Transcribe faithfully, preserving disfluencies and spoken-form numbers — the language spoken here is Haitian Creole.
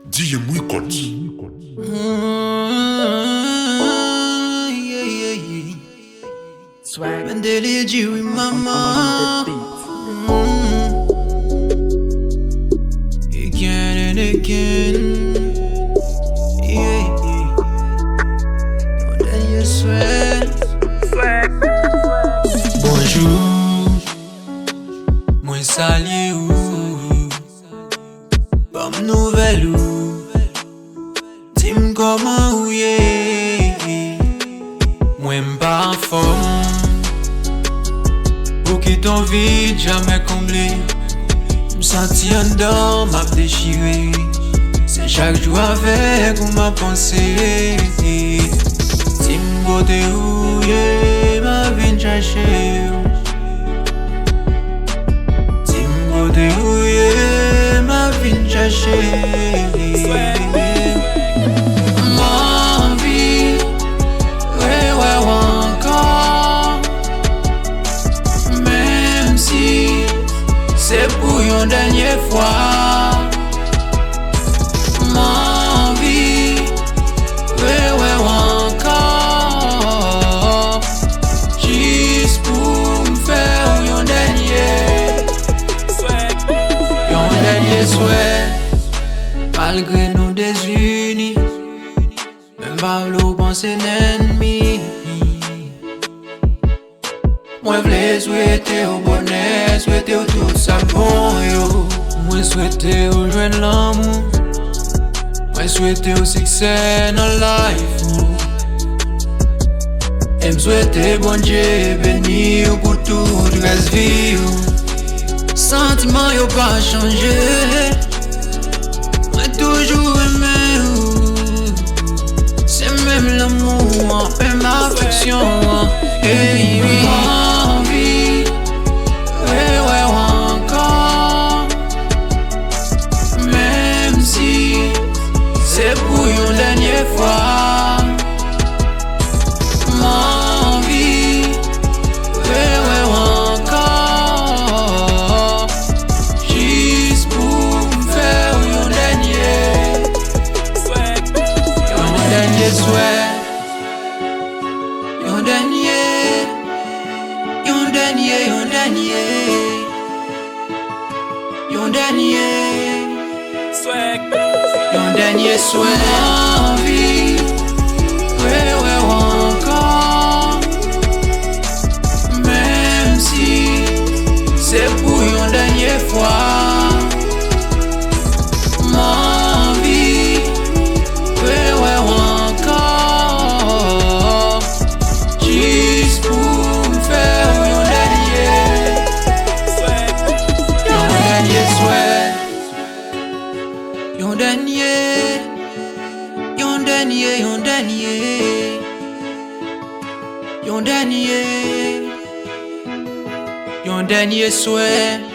D M Records. Swag. Mwen delidji wi manman. Again and again. Yeah, yeah. Yon dènye swag. Bonjou. Mwen salye ou. Ban m nouvèl ou. Di m kòman ou ye. Mwen m pa anfòm. Ou kite yon vid jamè konble. M santi anndan m ap dechire. Se chak jou avèk ou m ap panse. Di m kote ou ye, m ap vin chache ou. Di m kote ou ye, m ap vin chache. M anvi rewè w ankò. Menm si se pou yon dènye fwa. M anvi rewè w ankò. Jis pou m fè w yon dènye, yon dènye swè. Malgre nou dezini, men m pa vle w panse nènmi. Mwen vle swete w bonè, swete w tout sa k bon yo. Mwen swete w jwenn lanmou. Mwen swete w siksè nan life ou. E m swete Bondye beni w pou tout rès vi w. Santiman yo pa chanje. Mwen toujou renmen ou. Se menm lanmou an, menm afeksyon an. Ey, m anvi rewè w ankò. Menm si se pou yon dènye fwa. M anvi rewè w ankò. Jis pou m fè w yon dènye, yon dènye swè. Yon dènye, yon dènye, yon dènye. Yon dènye, yon dènye swè. M anvi rewè w ankò. Menm si se pou yon dènye fwa. M anvi rewè w ankò. Jis pou m fè w yon dènye, yon dènye swè. Yon dènye, yon dènye, yon dènye. Yon dènye, yon dènye swè.